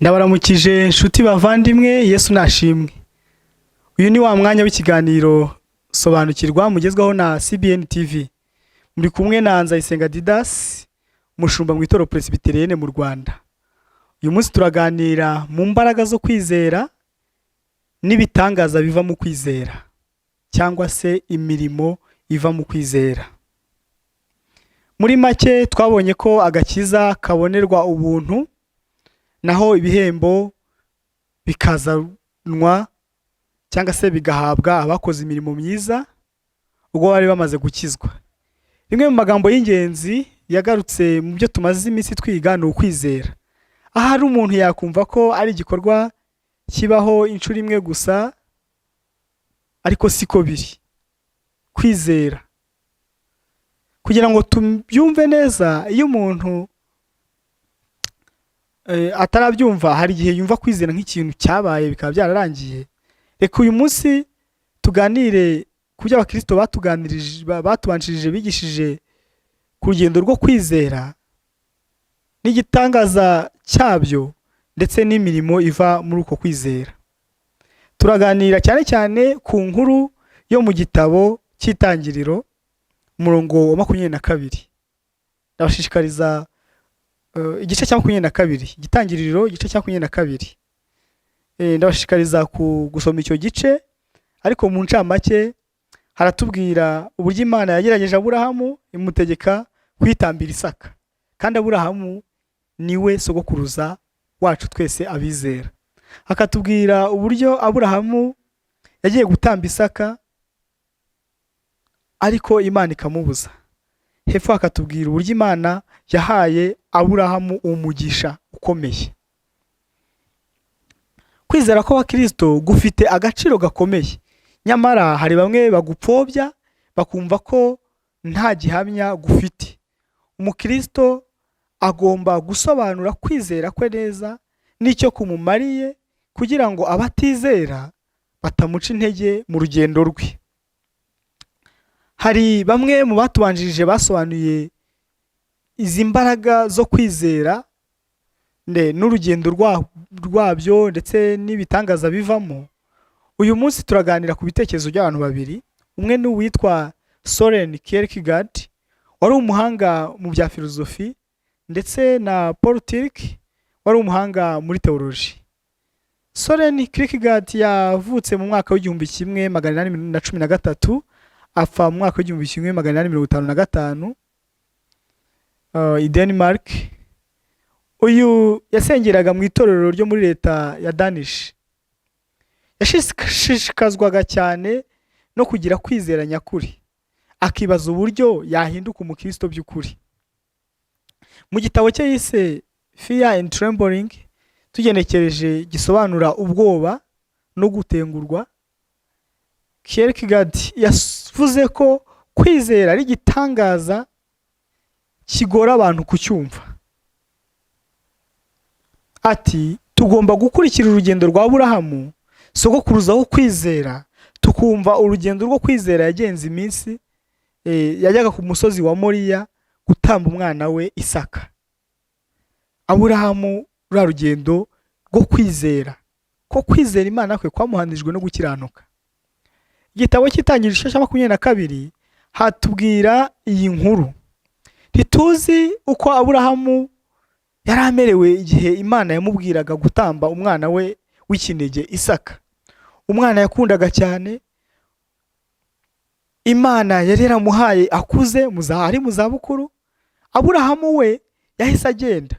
Ndabaramukije nshuti bavandimwe, Yesu nashimwe. Uyu ni wa mwanya w'ikiganiro Sobanukirwa mugezwaho na CBN TV. Muri kumwe na Nzayisenga Didas, umushumba mu itorero Presbyterienne mu Rwanda. Uyu munsi turaganira mu mbaraga zo kwizera n'ibitangaza biva mu kwizera, cyangwa se imirimo iva mu kwizera. Muri make, twabonye ko agakiza kabonerwa ubuntu, naho ibihembo bikazanwa cyangwa se bigahabwa abakoze imirimo myiza ubwo bari bamaze gukizwa. Rimwe mu magambo y'ingenzi yagarutse mu byo tumaze iminsi twiga ni ukwizera. Ahari umuntu yakumva ko ari igikorwa kibaho inshuro imwe gusa, ariko siko biri. Kwizera, kugira ngo tubyumve neza, iyo umuntu atarabyumva, hari igihe yumva kwizera nk'ikintu cyabaye bikaba byararangiye. Reka uyu munsi tuganire ku byo abakristo batuganirije, batubanjirije bigishije ku rugendo rwo kwizera n'igitangaza cyabyo, ndetse n'imirimo iva muri uko kwizera. Turaganira cyane cyane ku nkuru yo mu gitabo cy'Itangiriro, umurongo wa 22. Ndabashishikariza igice cya 22, Igitangiriro igice cya 22. Ndabashishikariza gusoma icyo gice, ariko mu ncamake haratubwira uburyo Imana yagerageje Aburahamu, imutegeka kwitambira Isaka, kandi Aburahamu niwe sogokuruza wacu twese abizera. Hakatubwira uburyo Aburahamu yagiye gutamba Isaka, ariko Imana ikamubuza. Hepfo hakatubwira uburyo Imana yahaye Aburahamu umugisha ukomeye. Kwizera kw'abakristo gufite agaciro gakomeye, nyamara hari bamwe bagupfobya, bakumva ko nta gihamya gufite. Umukristo agomba gusobanura kwizera kwe neza n'icyo kumumariye, kugira ngo abatizera batamuca intege mu rugendo rwe. Hari bamwe mu batubanjirije basobanuye izi mbaraga zo kwizera n'urugendo rwabyo ndetse n'ibitangaza bivamo. Uyu munsi turaganira ku bitekerezo by'abantu babiri. Umwe ni uwitwa Soren Kierkegaard, wari umuhanga mu bya filozofi, ndetse na Paul Tillich, wari umuhanga muri teoloji. Soren Kierkegaard yavutse mu mwaka w'1813, apfa mu mwaka w'1855 i Denmark. Uyu yasengeraga mu itorero ryo muri leta ya Danish. Yashishikazwaga cyane no kugira kwizera nyakuri, akibaza uburyo yahinduka umukristo by'ukuri. Mu gitabo cye yise Fear and Trembling, tugenekereje gisobanura ubwoba no gutengurwa, Kierkegaard yavuze ko kwizera ari igitangaza kigora abantu kucyumva. Ati: "Tugomba gukurikira urugendo rwa Aburahamu, sogokuruza wo kwizera, tukumva urugendo rwo kwizera yagenze iminsi yajyaga ku musozi wa Moriya gutamba umwana we Isaka." Aburahamu, ruriya rugendo rwo kwizera, ko kwizera Imana kwe kwamuhanijwe no gukiranuka. Igitabo cy'Itangiriro igice cya 22 hatubwira iyi nkuru. Ntituzi uko Aburahamu yari amerewe igihe Imana yamubwiraga gutamba umwana we w'ikinege Isaka, umwana yakundaga cyane, Imana yari yaramuhaye akuze, ari mu zabukuru. Aburahamu we yahise agenda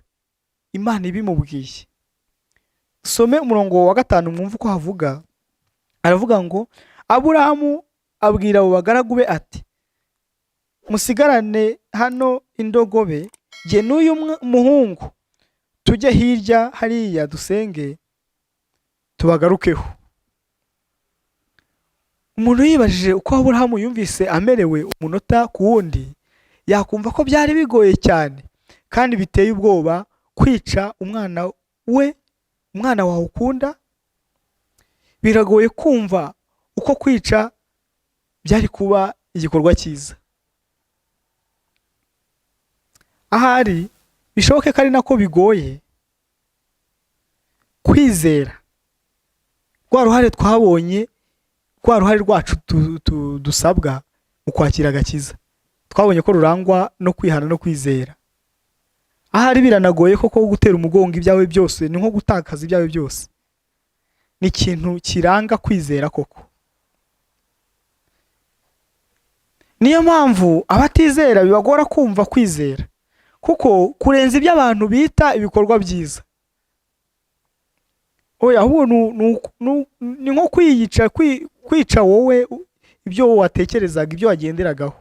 Imana ibimubwiye. Some umurongo wa 5 mwumve uko havuga. Aravuga ngo: "Aburahamu abwira abo bagaragu be ati: 'Musigarane hano indogobe, jye n'uyu muhungu tujye hirya hariya dusenge, tubagarukeho.'" Umuntu yibajije uko Aburahamu yumvise amerewe umunota ku wundi, yakumva ko byari bigoye cyane kandi biteye ubwoba kwica umwana we, umwana wawe ukunda. Biragoye kumva uko kwica byari kuba igikorwa cyiza. Ahari bishoboke ko ari nako bigoye. Kwizera, rwa ruhare twabonye, rwa ruhare rwacu dusabwa mu kwakira agakiza, twabonye ko rurangwa no kwihana no kwizera. Ahari biranagoye koko gutera umugongo ibyawe byose, ni nko gutakaza ibyawe byose. Ni ikintu kiranga kwizera koko. Niyo mpamvu abatizera bibagora kumva kwizera, kuko kurenza ibyo abantu bita ibikorwa byiza. Oya, ahubwo ni nko kwiyica, kwica wowe ibyo watekerezaga, ibyo wagenderagaho.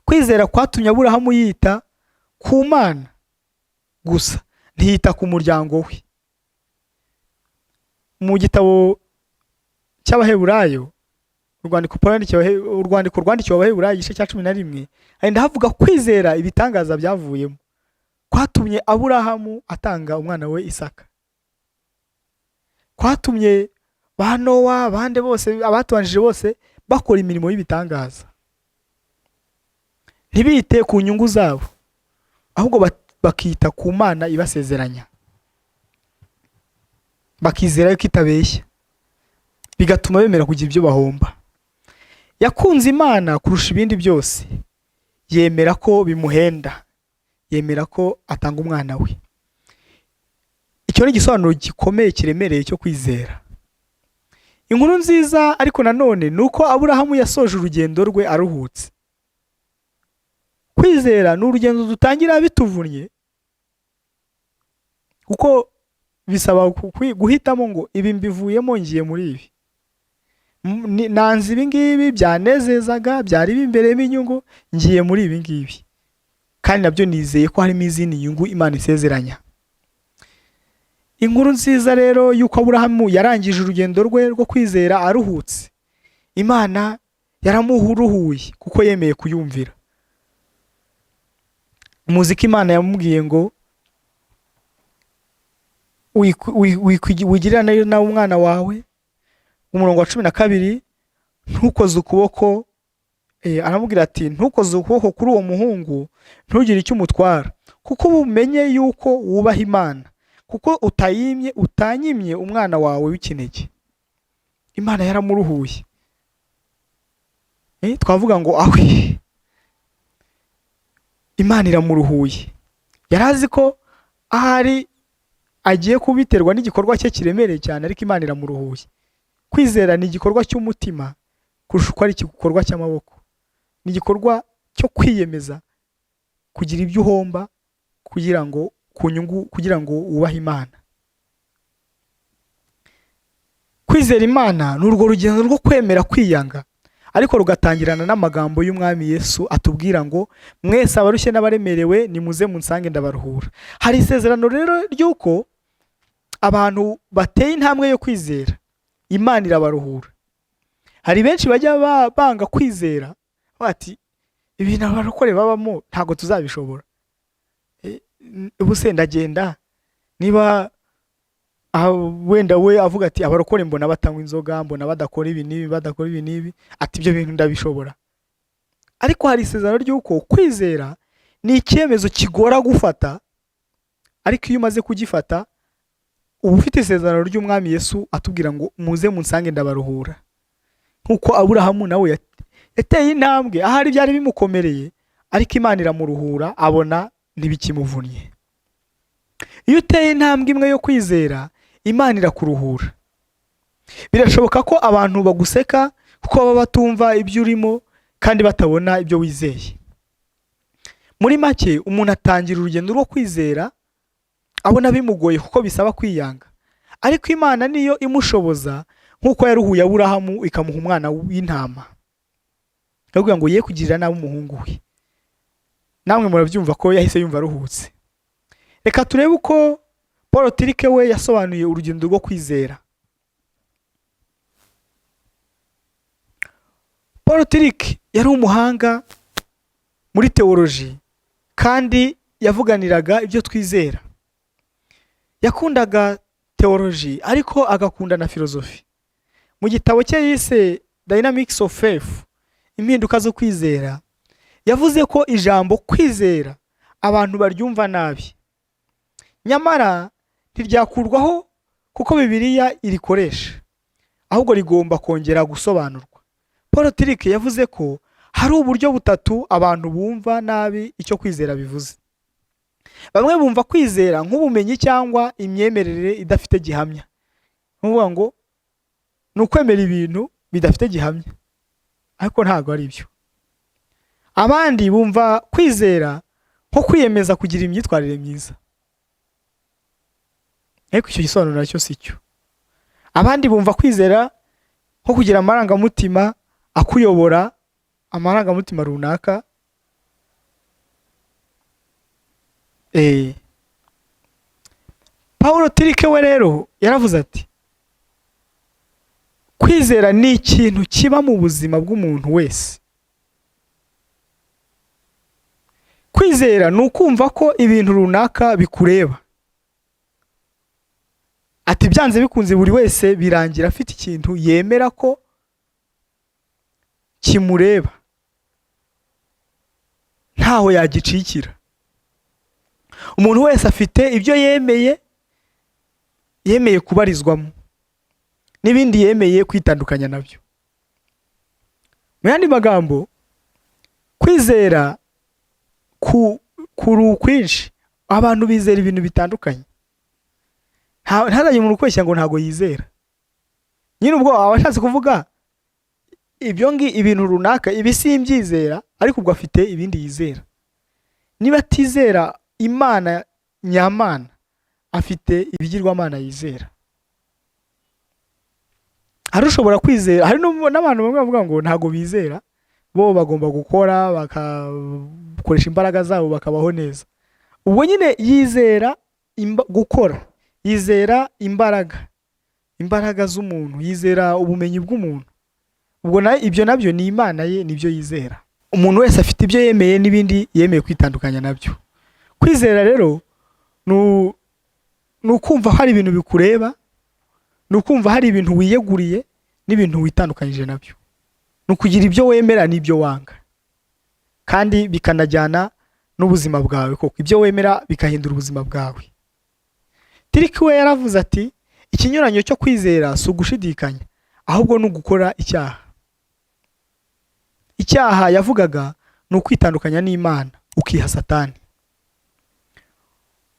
Kwizera kwatumye Aburahamu yita ku Mana gusa, ntiyita ku muryango we. Mu gitabo cy'Abaheburayo, urwandiko Pawulo yandikiye urwandiko rwandikiwe Abaheburayo, igice cya 11, agenda havuga kwizera ibitangaza byavuyemo kwatumye Aburahamu atanga umwana we Isaka, kwatumye ba Nowa, bande bose, abatubanjije bose bakora imirimo y'ibitangaza, ntibite ku nyungu zabo, ahubwo bakita ku Mana ibasezeranya, bakizera yuko itabeshya, bigatuma bemera kugira ibyo bahomba. Yakunze Imana kurusha ibindi byose, yemera ko bimuhenda, yemera ko atanga umwana we. Icyo ni igisobanuro gikomeye kiremereye cyo kwizera. Inkuru nziza ariko nanone ni uko Aburahamu yasoje urugendo rwe aruhutse. Kwizera ni urugendo dutangira bituvunnye, kuko bisaba guhitamo ngo ibi mbivuyemo ngiye muri ibi. Nanze ibi ngibi byanezezaga, byari bimbereyemo inyungu, ngiye muri ibi ngibi, kandi nabyo nizeye ko harimo izindi nyungu Imana isezeranya. Inkuru nziza rero y'uko Aburahamu yarangije urugendo rwe rwo kwizera aruhutse, Imana yaramuruhuye kuko yemeye kuyumvira. Muzi ko Imana yamubwiye ngo wigirira nawe umwana wawe. Umurongo wa 12, ntukoze ukuboko, aramubwira ati ntukoze ukuboko kuri uwo muhungu, ntugire icyo umutwara, kuko ubu umenye yuko wubaha Imana, kuko utanyimye umwana wawe w'ikinege. Imana yaramuruhuye. Twavuga ngo ahwi, Imana iramuruhuye. Yari azi ko ahari agiye kubiterwa n'igikorwa cye kiremereye cyane, ariko Imana iramuruhuye. Kwizera ni igikorwa cy'umutima kurusha uko ari igikorwa cy'amaboko. Ni igikorwa cyo kwiyemeza kugira ibyo uhomba kugira ngo ku nyungu, kugira ngo wubahe Imana. Kwizera Imana ni urwo rugendo rwo kwemera kwiyanga, ariko rugatangirana n'amagambo y'Umwami Yesu atubwira ngo mwese abarushye n'abaremerewe nimuze munsange ndabaruhura. Hari isezerano rero ry'uko abantu bateye intambwe yo kwizera Imana irabaruhura. Hari benshi bajya banga kwizera bati ibintu abarokore babamo ntabwo tuzabishobora. Ubu se ndagenda niba wenda we avuga ati abarokore mbona batanywa inzoga, mbona badakora ibi n'ibi, badakora ibi n'ibi, ati ibyo bintu ndabishobora. Ariko hari isezerano ry'uko kwizera ni icyemezo kigora gufata, ariko iyo umaze kugifata uba ufite isezerano ry'Umwami Yesu atubwira ngo muze munsange ndabaruhura. Nk'uko Aburahamu nawe yateye intambwe ahari byari bimukomereye, ariko Imana iramuruhura, abona ntibikimuvunnye. Iyo uteye intambwe imwe yo kwizera, Imana irakuruhura. Birashoboka ko abantu baguseka kuko baba batumva ibyo urimo kandi batabona ibyo wizeye. Muri make, umuntu atangira urugendo rwo kwizera abona bimugoye kuko bisaba kwiyanga, ariko Imana niyo imushoboza, nk'uko yaruhuye Aburahamu ikamuha umwana w'intama, ikavuga ngo ye kugirira nabi umuhungu we. Namwe murabyumva ko yahise yumva aruhutse. Reka turebe uko Paul Tillich we yasobanuye urugendo rwo kwizera. Paul Tillich yari umuhanga muri teoloji kandi yavuganiraga ibyo twizera. Yakundaga teoloji ariko agakunda na filozofi. Mu gitabo cye yise Dynamics of Faith, impinduka zo kwizera, yavuze ko ijambo kwizera abantu baryumva nabi, nyamara ntiryakurwaho kuko Bibiliya irikoresha, ahubwo rigomba kongera gusobanurwa. Paul Tillich yavuze ko hari uburyo butatu abantu bumva nabi icyo kwizera bivuze. Bamwe bumva kwizera nk'ubumenyi cyangwa imyemerere idafite gihamya, ni ukuvuga ngo ni ukwemera ibintu bidafite gihamya, ariko ntabwo ari byo. Abandi bumva kwizera nko kwiyemeza kugira imyitwarire myiza, ariko icyo gisobanuro nacyo si cyo. Abandi bumva kwizera nko kugira amarangamutima akuyobora, amarangamutima runaka. Paul Tillich we rero yaravuze ati kwizera ni ikintu kiba mu buzima bw'umuntu wese. Kwizera ni ukumva ko ibintu runaka bikureba. Ati byanze bikunze buri wese birangira afite ikintu yemera ko kimureba, ntaho yagicikira. Umuntu wese afite ibyo yemeye, yemeye kubarizwamo, n'ibindi yemeye kwitandukanya nabyo. Mu yandi magambo, kwizera kuri ukwinshi. Abantu bizera ibintu bitandukanye. Ntazajye umuntu ukubeshya ngo ntabwo yizera. Nyine ubwo aba ashatse kuvuga ibyo ngi ibintu runaka, ibi simbyizera, ariko ubwo afite ibindi yizera. Niba atizera Imana nyamana, afite ibigirwamana yizera. Hari ushobora kwizera, hari n'abantu bamwe bavuga ngo ntabwo bizera, bo bagomba gukora bakakoresha imbaraga zabo bakabaho neza. Ubwo nyine yizera gukora, yizera imbaraga, imbaraga z'umuntu, yizera ubumenyi bw'umuntu. Ubwo ibyo nabyo ni Imana ye, nibyo yizera. Umuntu wese afite ibyo yemeye n'ibindi yemeye kwitandukanya nabyo. Kwizera rero ni ukumva hari ibintu bikureba, ni ukumva hari ibintu wiyeguriye n'ibintu witandukanyije nabyo. Ni ukugira ibyo wemera n'ibyo wanga, kandi bikanajyana n'ubuzima bwawe koko. Ibyo wemera bigahindura ubuzima bwawe. Tillich we yaravuze ati ikinyuranyo cyo kwizera si ugushidikanya, ahubwo ni ugukora icyaha. Icyaha yavugaga ni ukwitandukanya n'Imana ukiha Satani.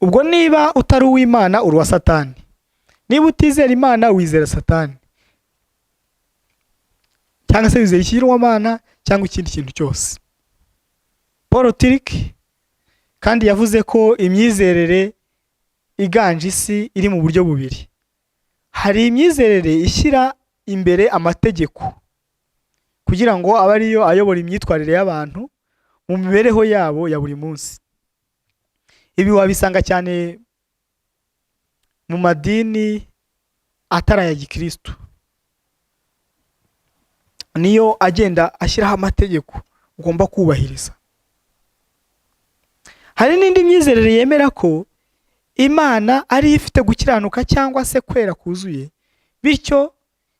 Ubwo niba utari uw'Imana uri uwa Satani. Niba utizera Imana wizera Satani, cyangwa se wizera ikigirwamana cyangwa ikindi kintu cyose. Paul Tillich kandi yavuze ko imyizerere iganje isi iri mu buryo bubiri. Hari imyizerere ishyira imbere amategeko kugira ngo abe ariyo ayobora imyitwarire y'abantu mu mibereho yabo ya buri munsi. Ibi wabisanga cyane mu madini atari aya gikristo, niyo agenda ashyiraho amategeko ugomba kubahiriza. Hari n'indi myizerere yemera ko Imana ariyo ifite gukiranuka cyangwa se kwera kuzuye, bityo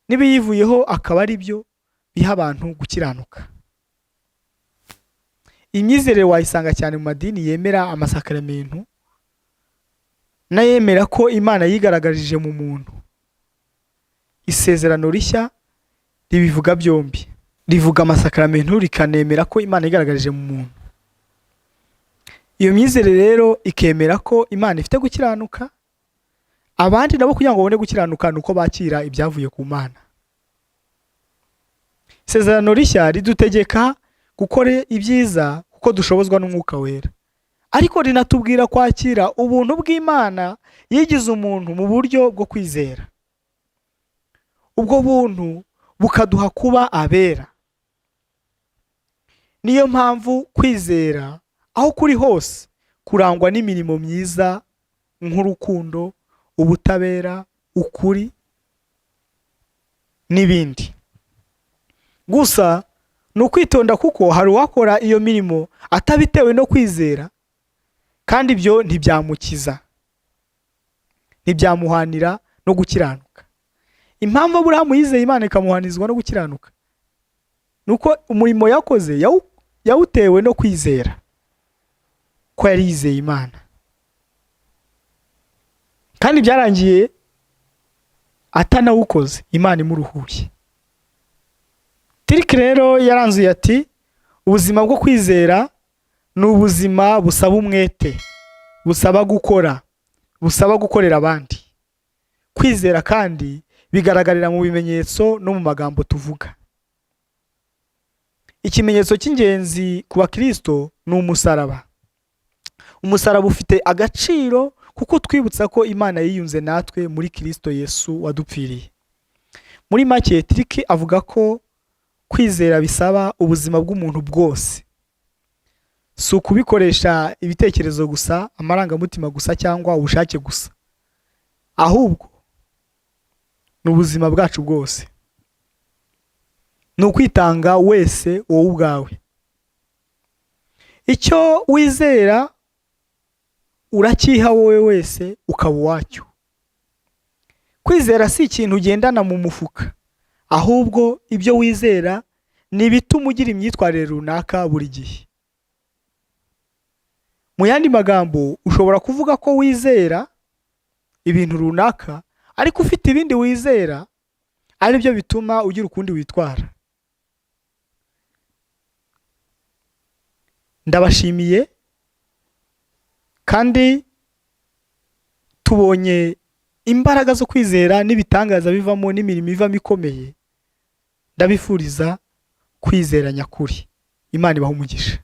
n'ibiyivuyeho akaba ari byo biha abantu gukiranuka. Imyizerere wayisanga cyane mu madini yemera amasakaramentu n'ayemera ko Imana yigaragarije mu muntu. Isezerano rishya ribivuga byombi, rivuga amasakaramentu rikanemera ko Imana yigaragarije mu muntu. Iyo myizerere rero ikemera ko Imana ifite gukiranuka, abandi nabo kugira ngo babone gukiranuka ni uko bakira ibyavuye ku Mana. Isezerano rishya ridutegeka gukora ibyiza kuko dushobozwa n'Umwuka Wera, ariko rinatubwira kwakira ubuntu bw'Imana yigize umuntu mu buryo bwo kwizera. Ubwo buntu bukaduha kuba abera. Niyo mpamvu kwizera aho kuri hose kurangwa n'imirimo myiza nk'urukundo, ubutabera, ukuri n'ibindi. Gusa ni ukwitonda kuko hari uwakora iyo mirimo atabitewe no kwizera, kandi ibyo ntibyamukiza, ntibyamuhanira no gukiranuka. Impamvu Aburahamu yizeye Imana ikamuhanizwa no gukiranuka ni uko umurimo yakoze yawutewe no kwizera ko yari yizeye Imana. Kandi byarangiye atanawukoze, Imana imuruhuye. Tiriki rero yaranzuye ati: "Ubuzima bwo kwizera ni ubuzima busaba umwete, busaba gukora, busaba gukorera abandi. Kwizera kandi bigaragarira mu bimenyetso no mu magambo tuvuga. Ikimenyetso cy'ingenzi ku bakristo ni umusaraba. Umusaraba ufite agaciro kuko twibutsa ko Imana yiyunze natwe muri Kristo Yesu wadupfiriye." Muri make, Tiriki avuga ko kwizera bisaba ubuzima bw'umuntu bwose. Si ukubikoresha ibitekerezo gusa, amarangamutima gusa cyangwa ubushake gusa, ahubwo ni ubuzima bwacu bwose, ni ukwitanga wese, wowe ubwawe. Icyo wizera uracyiha wowe wese, ukaba uwacyo. Kwizera si ikintu ugendana mu mufuka, ahubwo ibyo wizera ni ibituma ugira imyitwarire runaka buri gihe. Mu yandi magambo, ushobora kuvuga ko wizera ibintu runaka, ariko ufite ibindi wizera ari byo bituma ugira ukundi witwara. Ndabashimiye, kandi tubonye imbaraga zo kwizera n'ibitangaza bivamo n'imirimo ivamo ikomeye. Ndabifuriza kwizera nyakuri. Imana ibaha umugisha.